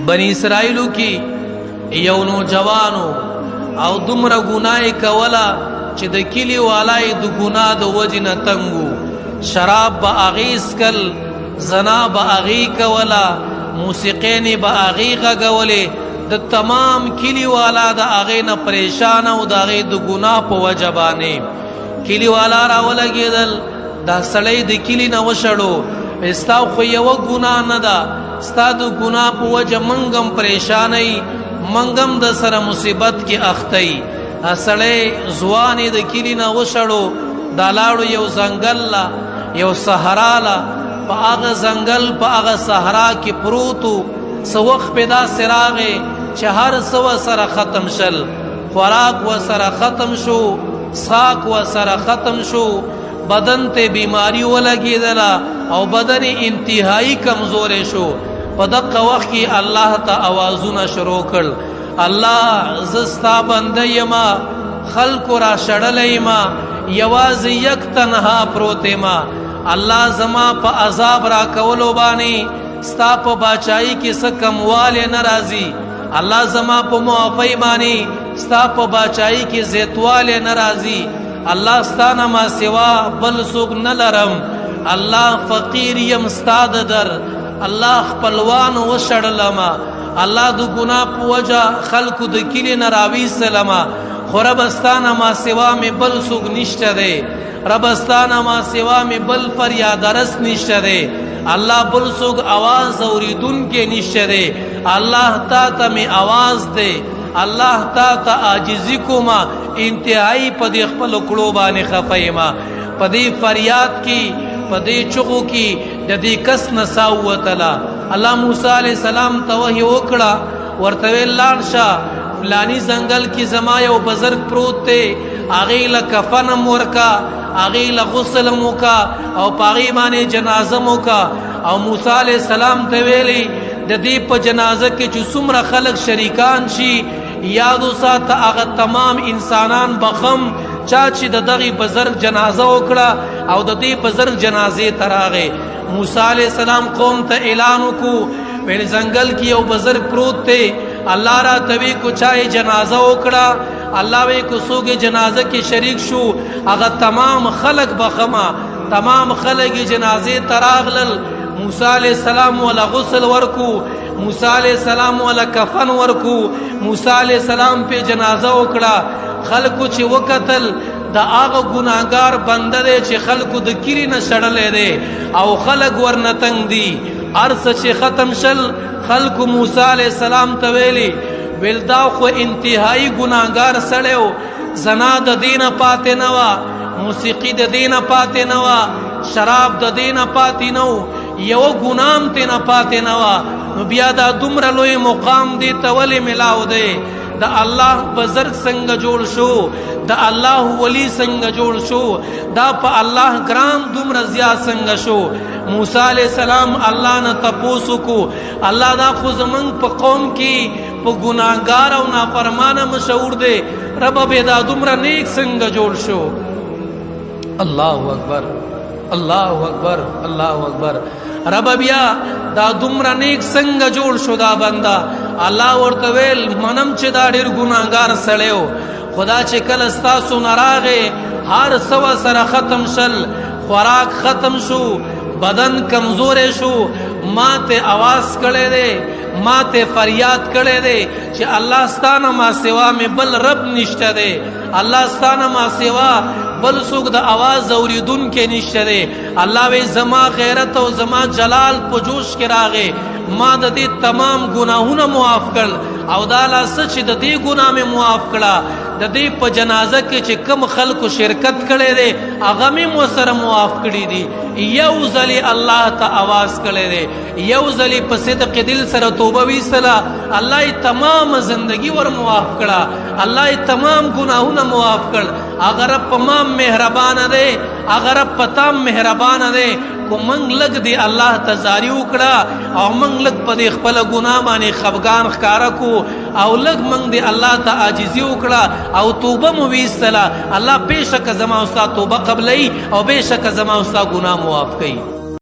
بنی اسرائیلو کې یو نوجوانو او دومره ګناه یې کوله چې د کلي والا یې د ګناه د وجې نه تنګ شراب به هغې څښل، زنا به هغې کوله، موسیقۍ به هغې غږولې. د تمام کلي والا د هغې نه پریشان او د هغې د ګناه په وجه باندې کلي والا راولګېدل. دا سړی د کلي نه وشړو، ستا خو یوه ګناه نه ده، ستا د ګناه په وجه موږ هم پریشانه یي، موږ هم د سره مصیبت کې اخته یي. دا سړی ځوان یې د کلي نه وشړو، دا لاړو یو ځنګل له، یو صحرا له. په هغه ځنګل په هغه صحرا کې پروت و. څه وخت پې داسې راغی چې هر څه ورسره ختم شل، خوراک ورسره ختم شو، څښاک ورسره ختم شو، بدن ته بیماری ولګېدله او بدن انتهایی کمزوری شو. په دقه وخت کې الله ته اوازونه شروع کړ، الله زه ستا بنده یم، خلکو را شړلی یم، یوازې یک تنها پروت یم. الله زما په عذاب را کولو باندې ستا په باچایي کې څه کموالی نه راځي، الله زما په معافۍ باندې ستا په باچایي کې زیاتوالی نه راځي. الله ستا نه ما سوا بل څوک نه لرم، الله فقیر یم ستا د در، الله خپلوان وشړلم، الله د ګناه په وجه خلکو د کلي نه راویستلم، خو رب ستا نه ما سوا مې بل څوک نشته دی، رب ستا نه ما سوا مې بل فریادرس نشته دی، الله بل څوک اواز اورېدونکی نشته دی، الله تا ته مې اواز دی، الله تا ته عاجزي کومه، انتهایی په دې خپلو کړو باندې خفه یم. په دې فریاد کې په دې چغو کې د دې کس نه سا ووتله. الله موسی علیه السلام ته وحي وکړه، ورته ویل لاړ شه فلاني ځنګل کې زما یو بزرګ پروت دی، هغې له کفن هم ورکه، هغې له غسل هم وکړه او په هغې باندې جنازه هم وکړه. او موسی علیه السلام ته ویلي د دې په جنازه کې چې څومره خلک شریکان شي یاد وساته، هغه تمام انسانان بخم چا چې د دغه بزرګ جنازه وکړه او د دې بزرګ جنازې ته راغی. موسی علیه السلام قوم ته اعلان وکړو، ویل ځنګل کې یو بزرګ پروت دی، الله را توی کو چا یې جنازه وکړه، الله وی کو څوک جنازه کې شریک شو هغه تمام خلک بخمه. تمام خلک جنازې ته راغلل. موسی علیه السلام ولا غسل ورکو، موسی علیه السلام ولا کفن ورکو، موسی علیه السلام په جنازه وکړه. خلکو چې وکتل د هغه ګناهګار بنده دی چې خلکو د کلي نه شړلی دی او خلک ورنه تنګ دي. هر څه چې ختم شل خلکو موسی علیه السلام ته ویلي، ویل دا خو انتهایی ګناهګار سړی و، زنا د دې نه پاتې نه وه، موسیقي د دې نه پاتې نه وه، شراب د دې نه پاتې نه و، یوه ګناه هم ترې نه پاتې نه وه، نو بیا دا دومره لوی مقام دې ته ولې ملاو دی؟ د الله بزرګ څنګه جوړ شو، د الله ولی څنګه جوړ شو، دا په الله ګران دومره زیات څنګه شو؟ موسی علیه السلام الله نه تپوس وکړو، الله دا خو زمونږ په قوم کې په ګناهګار او نافرمانه مشهور دی، رب به دا دومره نیک څنګه جوړ شو؟ الله اکبر، الله اکبر، الله اکبر. رب بیا دا دومره نیک څنګه جوړ شو دا بنده؟ الله ورته ویل منم چې دا ډیر ګناهګار سړی و، خدا چې کله ستاسو نه راغی هر څه ورسره ختم شل، خوراک ختم شو، بدن کمزوری شو، ما ته اواز کړی دی، ما ته فریاد کړی دی چې الله ستا نه ما سوا مې بل رب نشته دی، الله ستا نه ما سوا بل څوک د اواز اورېدونکی نشته دی. الله وی زما غیرت او زما جلال په جوش کې راغی، ما د دې تمام ګناهونه معاف کړل او دا لا څه چې د دې ګناه مې معاف کړه، د دې په جنازه کې چې کم خلکو شرکت کړی دی هغه مې مو سره معاف کړي دي. یو ځلې الله ته اواز کړی دی، یو ځلې په صدق دل سره توبه ویستله، الله یې تمام زندگی ور معاف کړه، الله یې تمام ګناهونه معاف کړ. هغه رب په ما مهربانه دی، هغه رب په تا مهربانه دی. کو موږ لږ دی الله ته زاری وکړه او موږ لږ په دې خپله ګناه باندې خفګان ښکاره کو او لږ موږ دی الله ته عاجزي وکړه او توبه مو ویستله، الله بېشکه زما او ستا توبه قبلوي او بېشکه زما او ستا ګناه معاف کوي.